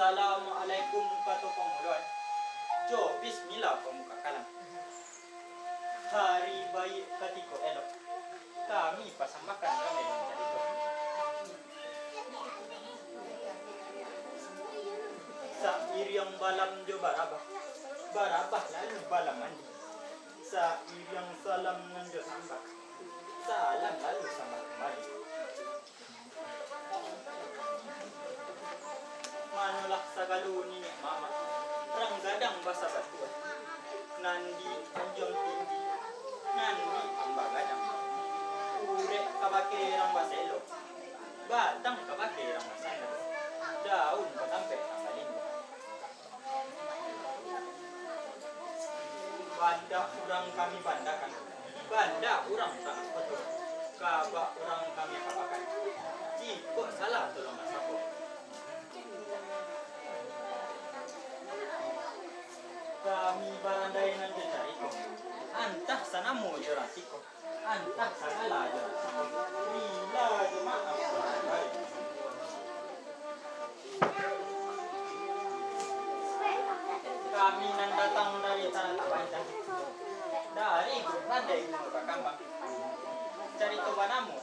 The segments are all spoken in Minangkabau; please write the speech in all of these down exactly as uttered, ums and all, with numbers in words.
Assalamualaikum, kato pangulu, jo bismillah pambuka kalam. Hari baiak katiko elok, kami pasambahkan ramai nan carito. Sairiang balam jo barabah, barabah lalu balam mandi. Sairiang salam nan jo sambah, salam lalu sambah kumbali. Manolah sagalo niniak mamak, rang gadang basa batua, nan di anjuang tinggi, nan di amba gadang. Urek kabake rang baselo, batang kabake rang basanda, daun batampek rang balinduang. Banda urang kami bandakan, banda urang tangah koto, kabak urang kami kabakan. Jikok salah, tolong basapo. Kami barandai nan jo carito, antah sanamo jo urang siko. Antah sagalo jo, rila jo maaf. Kami nan datang dari tanah Tapanjang, dari Grup Randai Gunung Kakambang. Carito banamo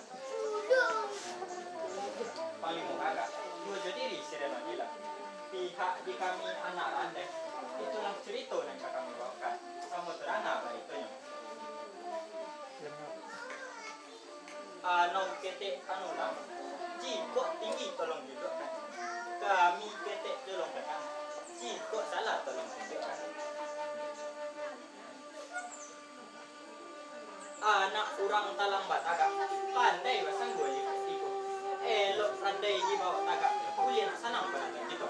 Panglimo Gagah, juo jo diri si Reno Gilang. Pihak di kami anak randai, itulah carito nan ka kami baokan, samo tarang baritonyo. Anau ketek anu lamo, jikok tinggi tolong duduakkan. Kami ketek tolong tekan, jikok salah tolong tunjuakkan. Anak urang talang batagak, pandai basanggua di iko. Elok randai dibaok tagak, buliah sanang panatang kito.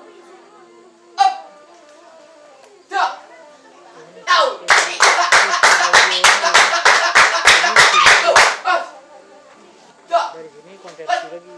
Dari sini konversi lagi.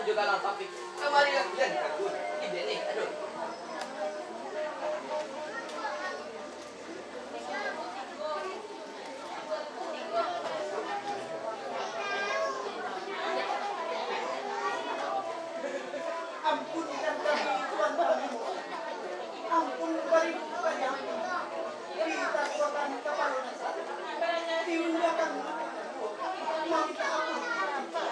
Galang Tapi, kamarilah kalian ka gua. Ide ni, aduh. Ampun, dan kami, Tuan Panglimo. Ampun, baribu kali ampun. Di takuatan kapalo nan satu. Di undakan mangko ampun.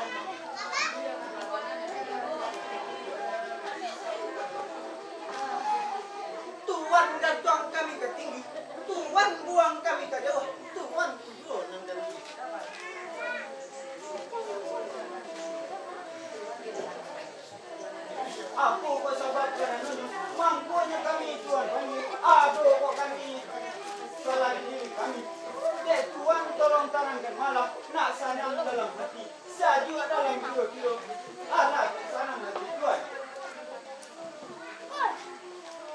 Tuan gantuang kami ka tinggi, Tuan buang kami ka jauah, Tuan tujuan nan dari. Apo kok sabab karanonyo, mangkonyo kami Tuan panggil, ado kok kami salain diri kami. Dek Tuan tolong tarangkan malah, nak sanang dalam hati, sajuak dalam kiro-kiro, alah sanang hati Tuan.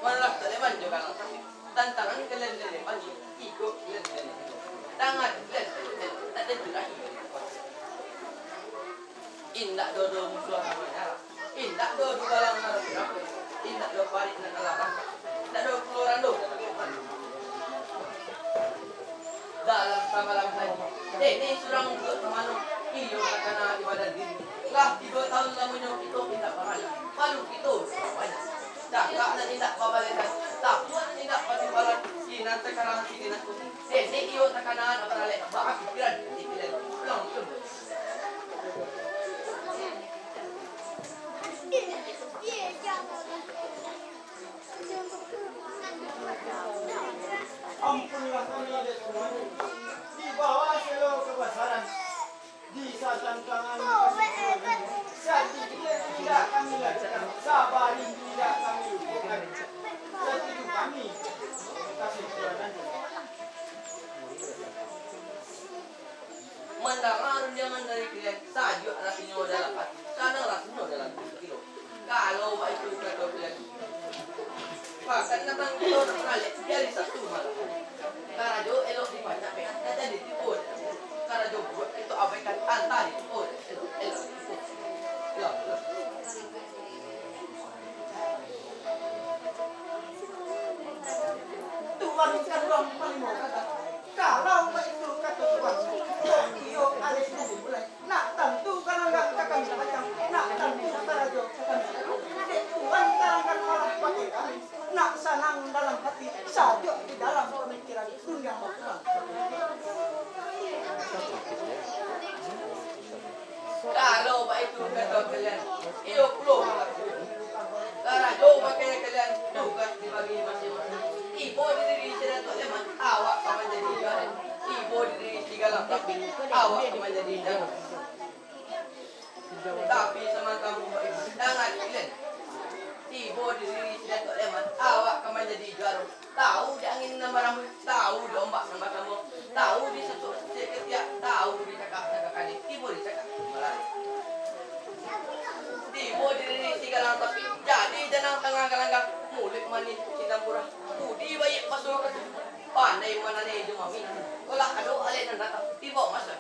Malah tak leman jo kalang tapi, tantangan kalian dari pagi, ikut kalian dari pagi. Tangan kalian dari pagi, tak ada terakhir. Indak dodo musuah namanya. Indak dodo galang marah. Indak do parik nak kalah. Indak do keluaran do. Dalam samalam tadi, Dek ni surang buek ka mano, iyo takana di badan diri. Lah tigo taun lamonyo kito indak baralek, malu kito banyak. Cakak nan indak babalesan, tapuak nan indak batimbalan, sinan sakarang sinan tu. Dek ni iyo takana nan baralek, baa pikiran, pikiran, pulang tu. Ampunlah kami, Dek Tuan. Di bawah selo kabasaran, di satantangan kami, satitik indak kami lakukan, sabaring indak kami lupakan. Satitik kami kasih Tuhan. Mandanga rundiangan dari kalian, sajuak rasinyo dalam ati, sanang rasinyo dalam kiro. Kalau baitu kato kalian, pakan datang kito nak malek, biari satu malam. Karajo elok dipacak, nak jadi tibo. Karajo buruak kito abaikan, antah ditibo. Elok, elok, elok, elok. Tuan Kanduang Panglimo kata, kalau baitu kato Tuan, kok iyo alih nan dimulai, nak tantu galanggang ka kami pacang, nak tantu karajo ka kami. Dek Tuan tarangkan malah pakai kami, nak sanang dalam hati, sajuak di dalam pamikiran, rundiang bakurang. Kalau baitu kato kalian, iyo pulo. Karajo pakai kalian, tugas dibagi masing-masing. Ibo di diri si Datuak Leman, awak ka manjadi juaro. Ibo di diri si Galang Tapi, awak ka manjadi juaro. Tapi samantang danga kalian, ibo di diri si Datuak Leman, awak ka manjadi juaro. Tahu di angin nan barambuih, tahu di ombak nan batambua, tahu di susuak sisik katiak, tahu di cakak nan kakali, tibo di cakak nan balari. Tibo di diri si Galang Tapi, jadi janang tangah galanggang, muluik manih sinan murah, budi baiak baso katuju, pandai mananai jo maminum, kok lah ado alek nan datang, tibo maso.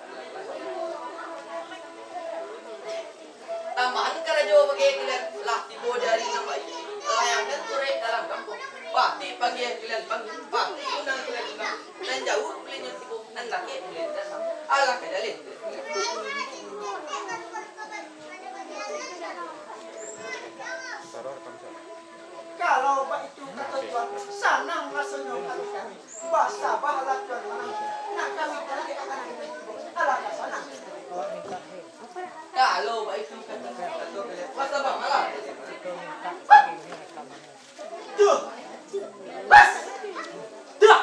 Tambahan karajo bagi kalian, lah tibo di ari nan baitu. Layangkan surek dalam kampuang. Patik pagiah kalian panggil, patik undang kalian undang. Nan jauah bulihnyo tibo, nan dakek bulihnyo datang. Alah ka jaleh. Kalau baitu kato Tuan, sanang rasonyo ati kami. Basabahlah Tuan manang, nak kami tarik akan. Alah ka sanang. Kalau baitu kato, kato kalian, basabahlah. Tuh. Pas. Tuh.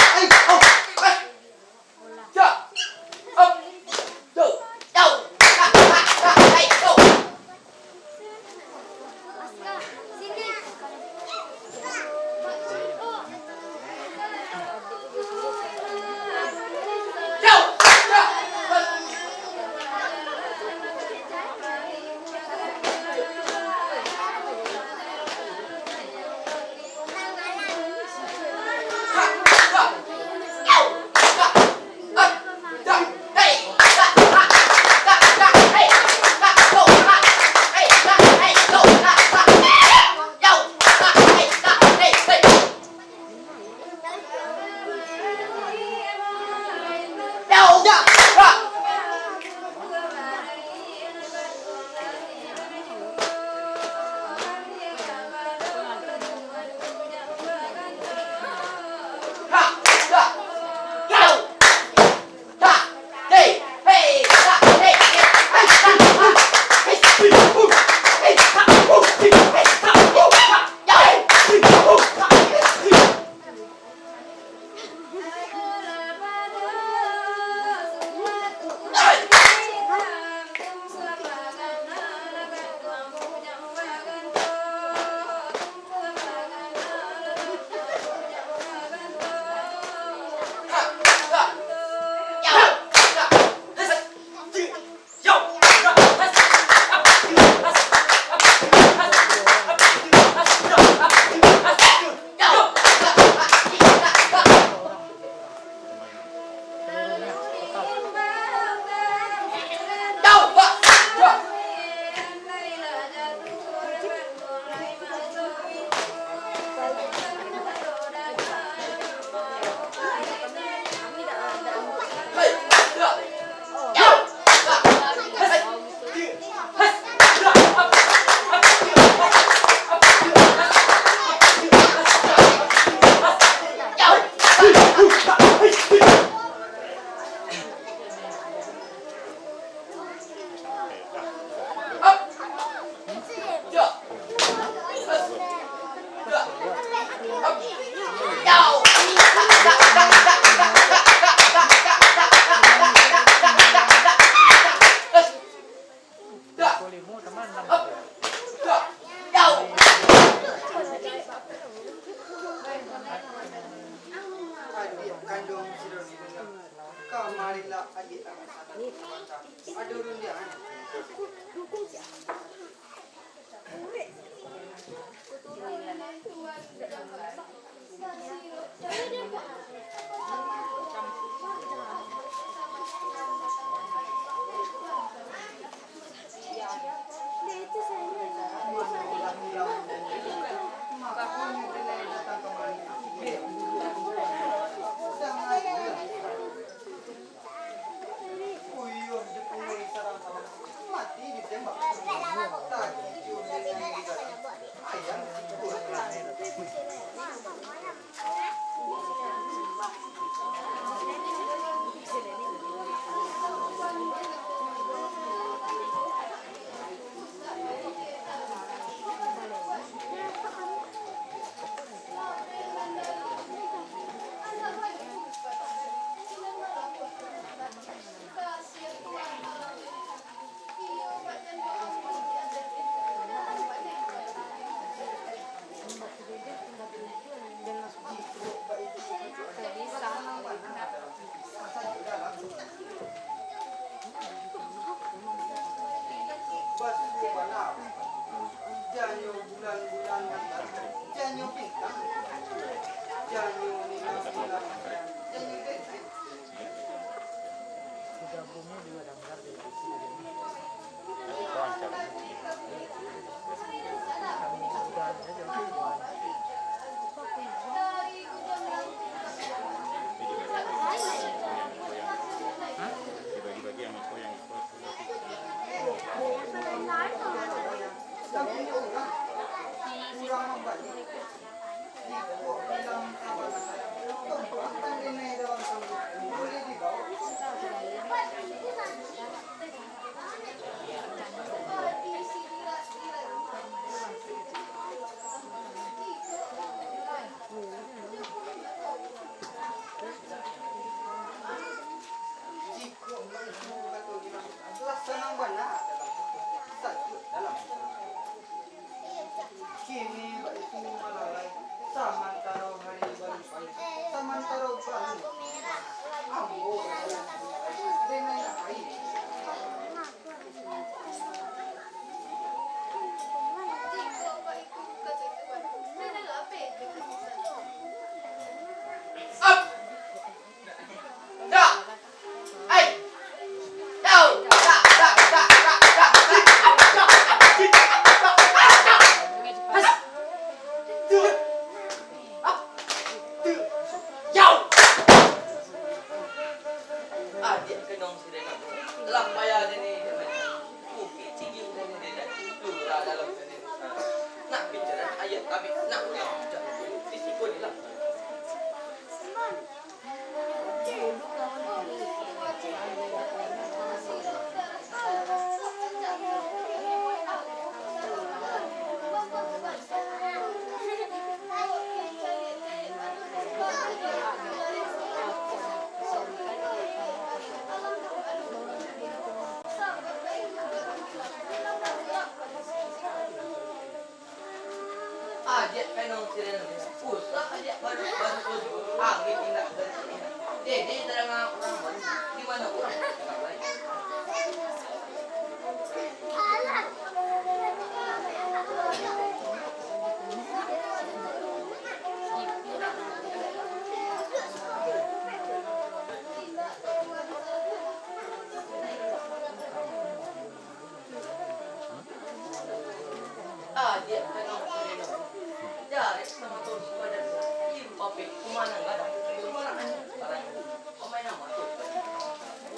Ai, oh, pas. Jikok maitu kato bilang, lah sanang bana dalam hati, sajuak dalam hati. Kini baitu malalai, samantaro hari baru pai, samantaro baru ambo denai apai. Adiak kanduang si Reno, lah payah den ni. Bukik tinggi den ni, den lurah dalam den ni. Nak bicara ayat tabik, nak ulang ucap di siko ni lah. Adiak kanduang si Reno, usah adiak baru, baru, angin indak dari sini. Dede tadanga urang baru, di mano urang baru? Adiak kanduang si Reno, jarek samato si Padan, limpapek kumanang gadang, kumanang anjing parang, pamain amato.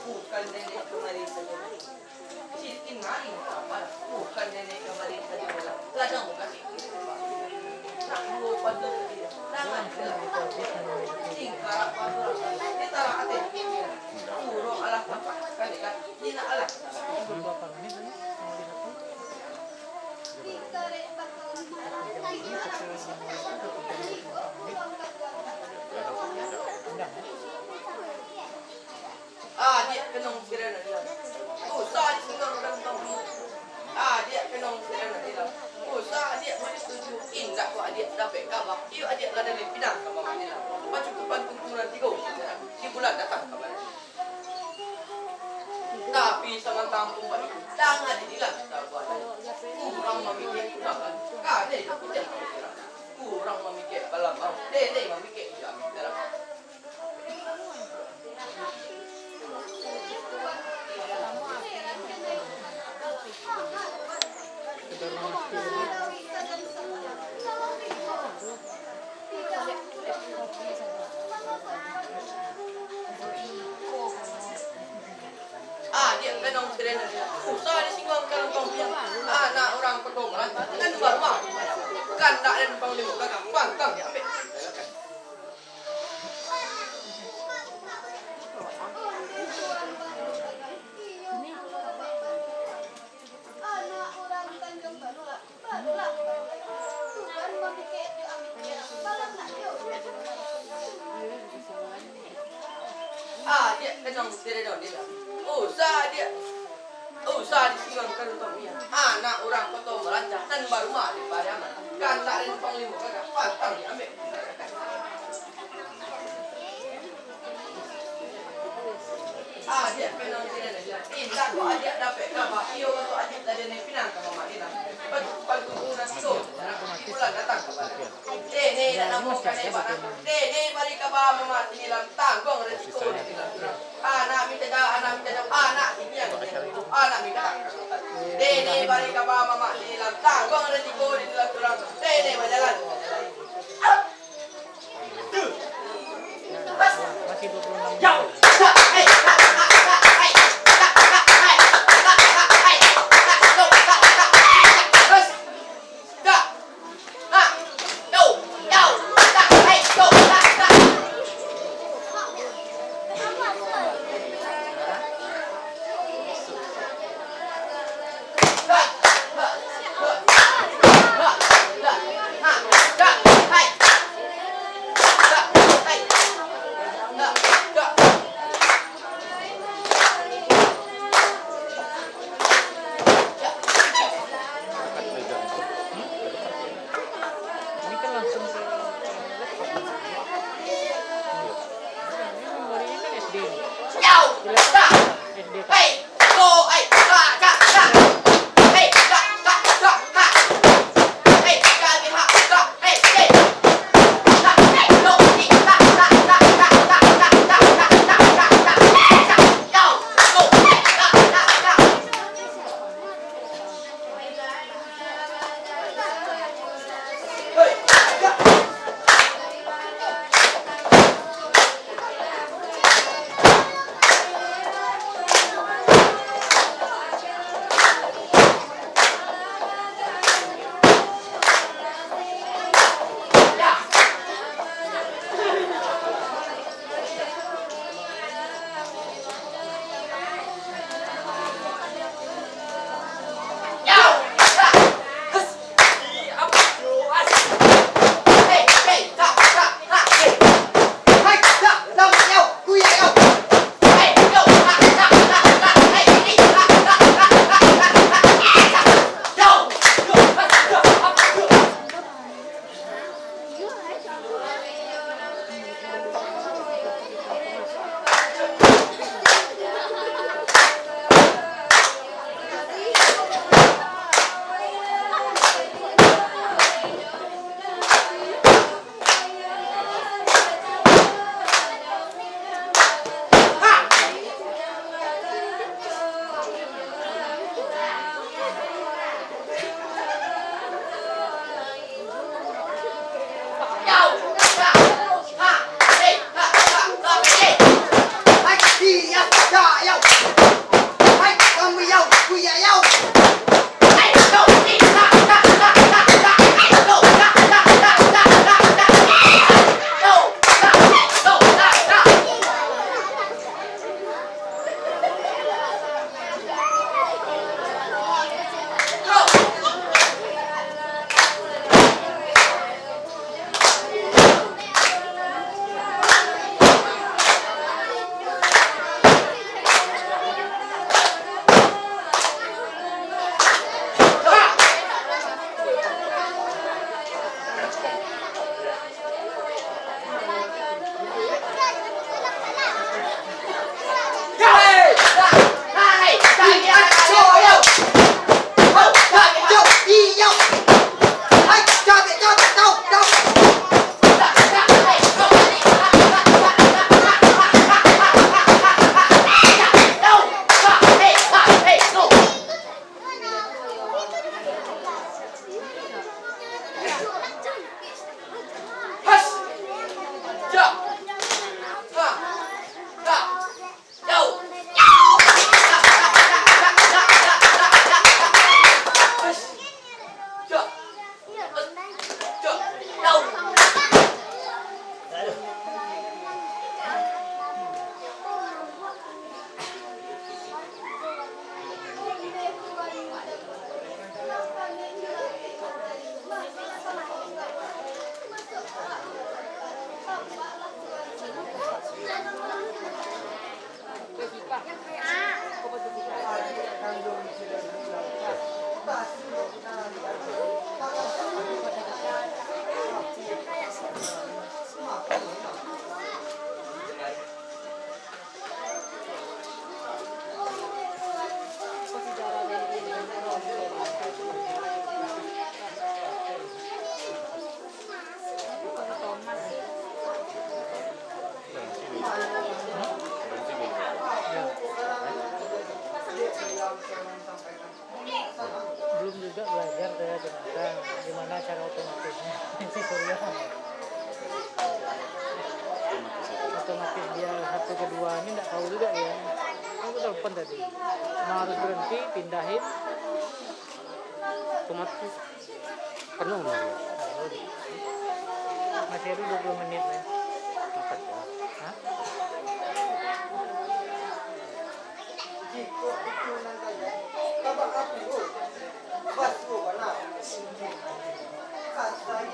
Bukan nenek kamari sajo, Siti Nari, bukan nenek kamari sajo, ladang mukasuik. Nak duo pado, tangan tingkarak pado, di tarang ateh, urang alah tampak, kandek ni nak alah. Adiak kanduang si Reno, usah disinggah urang tuo. Adiak kanduang si Reno, usah adiak bari tuju. Indak kok adiak dapek kaba, iyo adiak lah dari Pinang ka Mamanilah. Pacukupan tungku nan tigo, di bulan datang kabari. Tapi Urang kampung baitu, danga dinilah sabuah. Urang mamikek urang kan, kadai jo kuciang. Urang mamikek balambang, dene mamikek jo angin garang. Ah, diak kanang sirene. Usah disingguang kalangkong piang. Anak urang Koto Malanca, kan barumah. Kandak den panglimo gagah, pantang diambek. Anak urang Tanjuang Baluak. Ah, diak kanang sirene lah. Usah diak. Usah disingguang kalangkong piang. Anak urang Koto Malanca, nan barumah di Pariaman. Kandak den panglimo gagah, pantang diambek. Adiak Pinang Pinang, indak ko adiak dapek kaba, iyo ko adiak tadi ni Pinang ka Mamak Pinang. Batu palu urang tu, di bulan datang ka Padang. Dene nak namo ka Dek Bana, dene bari kaba Mamak Tinilam, tangguang resiko di Tinilam. Anak minta jauh, anak minta jauh, anak sinian, anak minta. Dene bari kaba Mamak Tinilam, tangguang resiko di Tinilam surang. Dene bajalan. Tentang gimana cara otomatisnya si Surya. Otomatis dia satu kedua ni ndak tahu juga dia. Aku telepon tadi. Cuma harus berhenti, pindahin. Otomatis penuh, Mario. Masih ada dua puluh menit, ya. Makan, ya. Hah? Jikok itu nan tadi, kabak api, oh. Basuo bana. Kasari.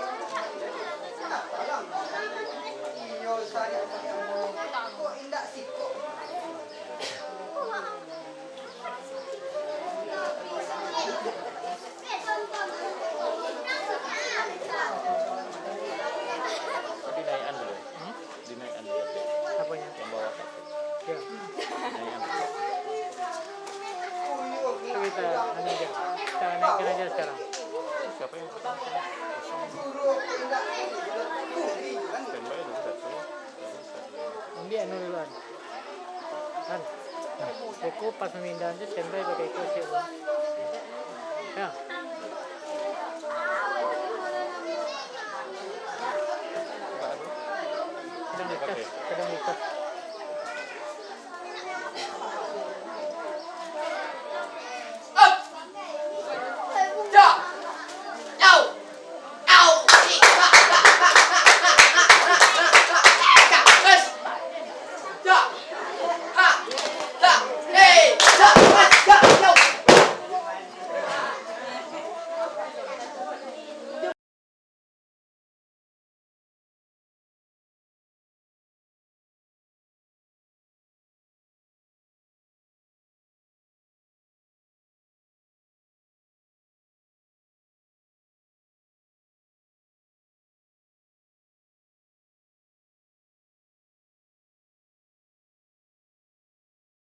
Nah, talang. Iyo, sari. Kok indak sikok? Dinaikan dulu. Hmm? Dinaikan dulu. Apanya? Yang bawah itu. Ya. Dinaikan. Kita anu aja. Kita naikkan aja sekarang. Siapa yang pertama? Kosong. Standby dulu satu. Ambil anu dulu, An. An. Nah, koko pas memindahan tu standby pakai koko siap, Bang.